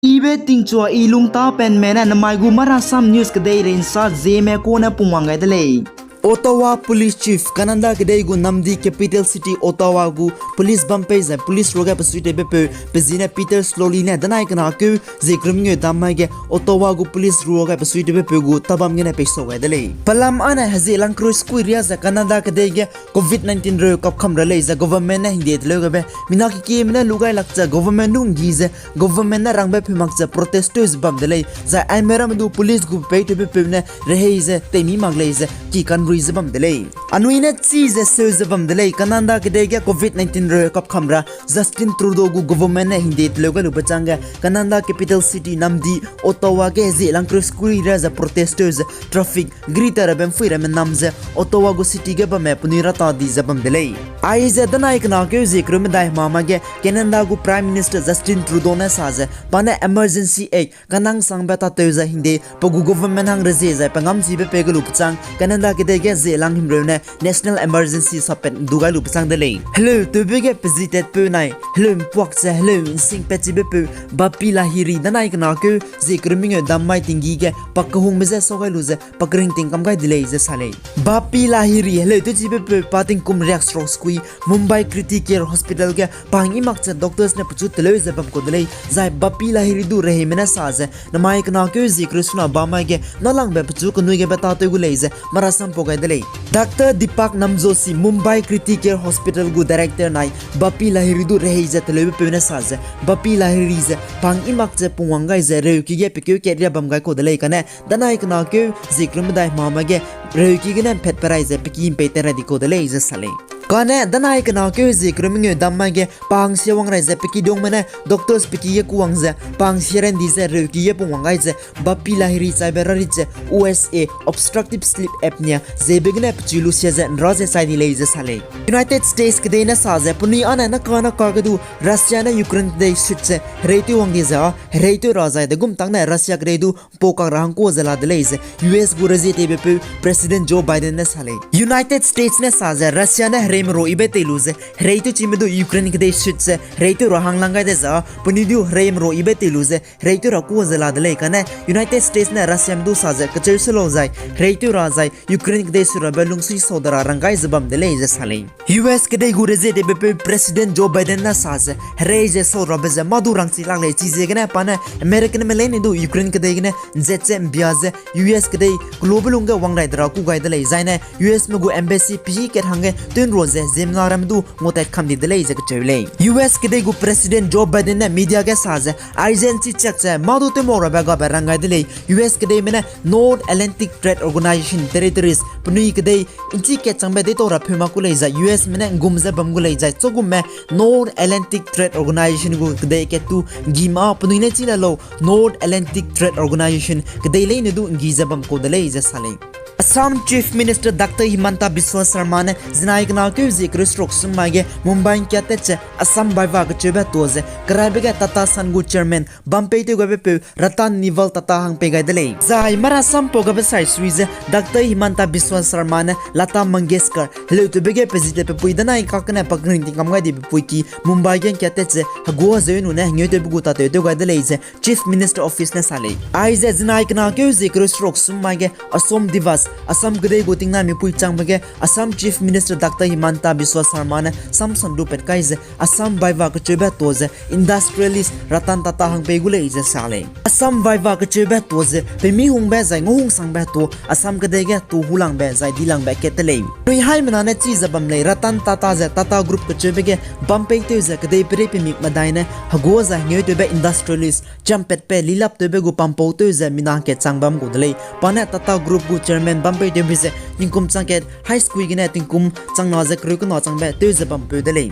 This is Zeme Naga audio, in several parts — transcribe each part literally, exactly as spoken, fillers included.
Ibe tingchua i lungtapenme ne namai gu Marasam News kedeirei nsa zieme kune pungwang gai de lei. Ottawa Police Chief, Canada kedei gu namdi capital city Ottawa gu police bam pei zai police ruage besuitewbepeu pe zi ne Peter Sloly ne danai kena keu zie kereu mengeu dam mai ge Ottawa gu police ruage besuitewbepeu gu tabam gene peisau gai de lei. Pelam âne hezie langkereu sekui riâ ze Canada kedei ge covid nineteen reu kapkam ra lei ze government ne hingde teleu gabe mina kekieme ne lu gai lak ze government du nggi ze government ne rangbe peu mak ze protest tew ze bam de lei, zai aime ramme du police gu peitewbepeu ne rehei ze teimi mak lei ze ki kanrui ze bam de lei. Anui ne chi ze seu ze bam de lei, Canada kedei ge covid nineteen reu kapkam ra Justin Trudeau gu government ne hingde teleu gai lube chângge Canada capital city namdi Ottawa ge hezie langkereu sekui riâ ze protest tew ze traffic gri ta rabe mphui ramme nam ze Ottawa gu city ge bamme penui rata di ze bam de lei. Aize danai kena keu zie kereu medai hemamai ge Canada gu Prime Minister Justin Trudeau ne sa ze pa ne emergency aid kanang sangbe tatew ze hingde pe gu government hang rezie zai pe ngamchibe pei ge lu pechâng Canada kedei ge zie lang himreu ne national emergency sapat du gai lu pechâng de lei. Heleu tewbe ge pe zi tatpeu nai heleu mpuak ze heleu nsing patchibepeu Bappi Lahiri danai kena keu zie kereu mengeu dam mai tinggi ge pa kehungbe je sau gai lu ze pa keringting kam gai de lei ze sa lei. Bappi Lahiri heleu tewchibepeu pa tingkum riak seruk sekui Mumbai Critical Care Hospital ge pa hang i mak ze doctors ne pechu teleu ze bam kau de lei, zai Bappi Lahiri du reheime ne sa ze namai kena keu zie kereu suna bamai ge nâlangbe pechu kenui gebe tatew gu lei ze marasam pau gai de lei. Doctor Deepak Namjoshi, Mumbai Critical Care Hospital gu director nai Bappi Lahiri du rehei ze teleubepeu ne sa ze Bappi Lahiri ze pa hang i mak ze pungwang gai ze reuki ge pekeu kat riâ bam gai kau de lei kane danai kena keu zie kereu medai hemamai ge reuki gene mpatpe rai ze pe ki mpei tat rai di kau de lei ze sa lei. Kane danai kena keu zie kereu mengeu dam mai ge pa hang sia wang rai ze pe kiduangme ne doctors pe ki ge kûwang ze pa hang sia ran di ze reuki ge pungwang gai ze Bappi Lahiri chaibe rarit ze U S A obstructive sleep apnea ziebe gene pechu lu sia ze nra ze chai di lei ze sa lei. United States kedei ne sa ze penui âne naka naka ge du Russia ne Ukraine kedei sut ze hereitew wang di ze â hereitew ra zai degum tak ne Russia kedei du mpau kak ra hangkua ze la de lei ze U S gu rezie teibepeu President Joe Biden ne sa lei. United States ne sa ze Russia ne hereimerua ibe tei lu ze hereitewchime du Ukraine kedei sut ze hereitew ra hang lang gai de ze â penui du hereimerua ibe tei lu ze hereitew ra kua ze la de lei kane United States ne Russiame du sa ze kecheu se lau zai hereitew ra zai Ukraine kedei sut rabe lungsui sau de ra rang gai ze bam de lei ze sa lei. U S kedei gu rezie teibepeu President Joe Biden ne sa ze herei ze sau rabe ze mâ du rangchi lak lei chiziegene pa ne Americanme leine du Ukraine kedei gene nzat ze mbia ze U S kedei kelube lung ge wang rai de ra kû gai de lei zaine U S me gu embassy pî kat hangge tew nrua ze ziemmena ramme du nguatat kam di de lei ze kacheu lei. U S kedei gu President Joe Biden ne media ge sa ze aize nchi chak ze mâ du tewmau rabe gabe rang gai de lei. U S kedeime ne North Atlantic Trade Organization territories penui kedei nchi kat changbe deitau ra pheu mak gu lei zai U S me ne nggum ze bam gu lei zai chagumme North Atlantic Trade Organization gu kedei kat tu nggi ma penui ne chi la lau North Atlantic Trade Organization kedei leine du nggi ze bam kau de lei ze sa lei. Assam Chief Minister Doctor Himanta Biswa Sarma ne zinai kena keu zie kereu seruk sum mai ge Mumbai ngkiatat ze Assam Viva kecheube tuâ ze keraibe ge Tata Sons gu chairman bam peitew gaibepeu Ratan Newell Tata hang pei gai de lei. Zai marasam pau gabe sai sui ze Doctor Himanta Biswa Sarma ne Lata Mangeshkar heleutewbe ge pe zi tat pe pui danai kakgene pa keringting kam gai di pe pui ki Mumbai ge ngkiatat ze hegua zeu nu ne hengeutewbe gu tatew tew gai de lei ze Chief Minister Office ne sa lei. Aize zinai kena keu zie kereu seruk sum mai ge Assam Diwas, Assam kedei gu tingnai mipui changbe ge Assam Chief Minister Doctor Himanta Biswa Sarma ne samson du pat kai ze Assam Viva kecheube tuâ ze industrialist Ratan Tata hang pei gu lei ze sa lei. Assam Viva kecheube tuâ ze pemi hungbe zai nguhungsangbe tuâ Assam kedei ge tuâ hulangbe zai dilangbe kat te lei. Nui haimena ne chi ze bam lei Ratan Tata ze Tata Group kecheube ge bam peitew ze kedei perei pemik medai ne hegua zai hengeutewbe industrialist champatbe lilaptewbe gu pampau tew ze mina kat chang bam gu de lei. Pa ne Tata Group gu chairman bam peitewbe ze tingkum chang kat high school gene tingkum chang na ze kereu kena changbe tew ze bampeu de lei.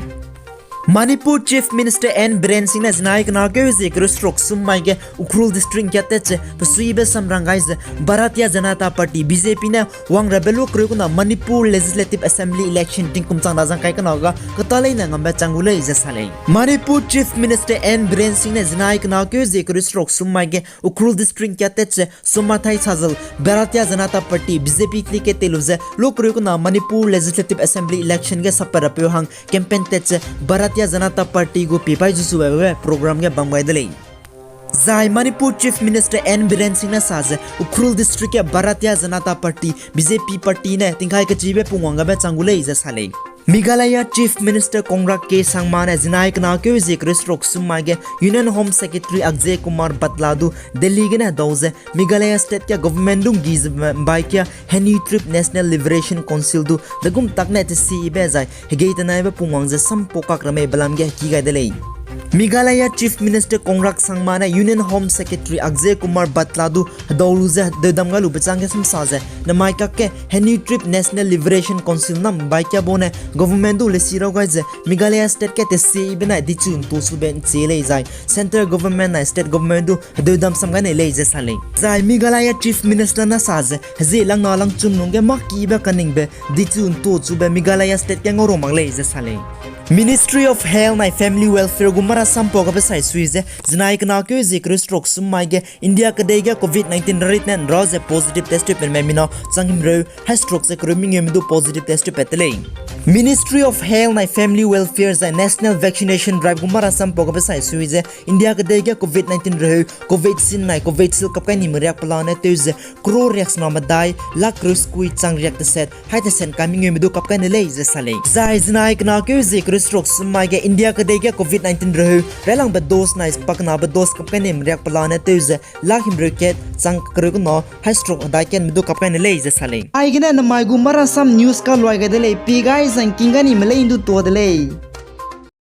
Manipur Chief Minister N Biren Singh ne zinai kena keu zie kereu seruk sum mai ge Ukhrul District ngkiatat ze pesuibe samrang gai ze Bharatiya Janata Party, B J P ne wang rabe lu kereu kena Manipur Legislative Assembly election tingkum chang na zang kai kena ga keta leine ngambe chang gu lei ze sa lei. Manipur Chief Minister N Biren Singh ne zinai kena keu zie kereu seruk sum mai ge Ukhrul District ngkiatat ze Somathai Sajal Bharatiya Janata Party, B J P ticket tei lu ze lu kereu kena Manipur Legislative Assembly election ge sapat rapeu hang campaign tat ze Bharatiya Janata Party gu pie pai zu sube program ge bam gai de lei. Zai Manipur Chief Minister N Biren Singh ne sa ze Ukhrul District ge Bharatiya Janata Party, B J P party ne tingkai kechibe pungwang gabe chang gu lei ze sa lei. Meghalaya Chief Minister Conrad K Sangma ne zinai kena keu zie kereu seruk sum mai ge Union Home Secretary Ajay Kumar Bhalla du Delhi gene hedau ze Meghalaya State ge government du nggi ze mbai kia Hynniewtrep National Liberation Council du degum tak ne tesibe zai hegei tenaibe pungwang ze sampau kak ramme belam ge heki gai de lei. Meghalaya Chief Minister Conrad Sangma ne Union Home Secretary Ajay Kumar Bhalla du hedau lu ze deudam gai lube chang ge sum sa ze, namai kak ge Hynniewtrep National Liberation Council nam mbai kia bau ne government du lesi rau gai ze Meghalaya State ge tesibe nai dichu ntu sube nchie lei zai Central Government nai State Government du hedeudam sam gai nei lei ze sa lei. Zai Meghalaya Chief Minister ne sa ze hezie langna langchum lungge mâ kibe kaningbe dichu ntu chube Meghalaya State ge ngau ro mak lei ze sa lei. Ministry of Health nai Family Welfare gu mara sampau gabe sai sui ze zinai kena keu zie kereu seruk sum mai ge India kedei ge covid nineteen rarit ne nra ze positive test tube penme mina chang himreu hai seruk ze kereu mengeume du positive test tube pat te lei. Ministry of Health nai Family Welfare zai National Vaccination Drive gu mara sampau gabe sai sui ze India kedei ge covid nineteen reheu Covaxin nai Covishield kap kai nime riak pelane tew ze crore riak sena medai lakh kereu sekui chang riak teset hai teset kai mengeume du kap kai ne lei ze sa lei. Zai zinai kena keu zie kereu seruk sum mai ge India kedei ge covid nineteen reheu railangbe dose nai pakenabe dose kap kai nime riak pelane tew ze lakh himreu kat chang kereu kena hai seruk hedai katme du kap kai ne lei ze sa lei. Aigene namai gu mara sam news kaluai gai de lei, pi gai zangking gai nime lei ndu tua de lei.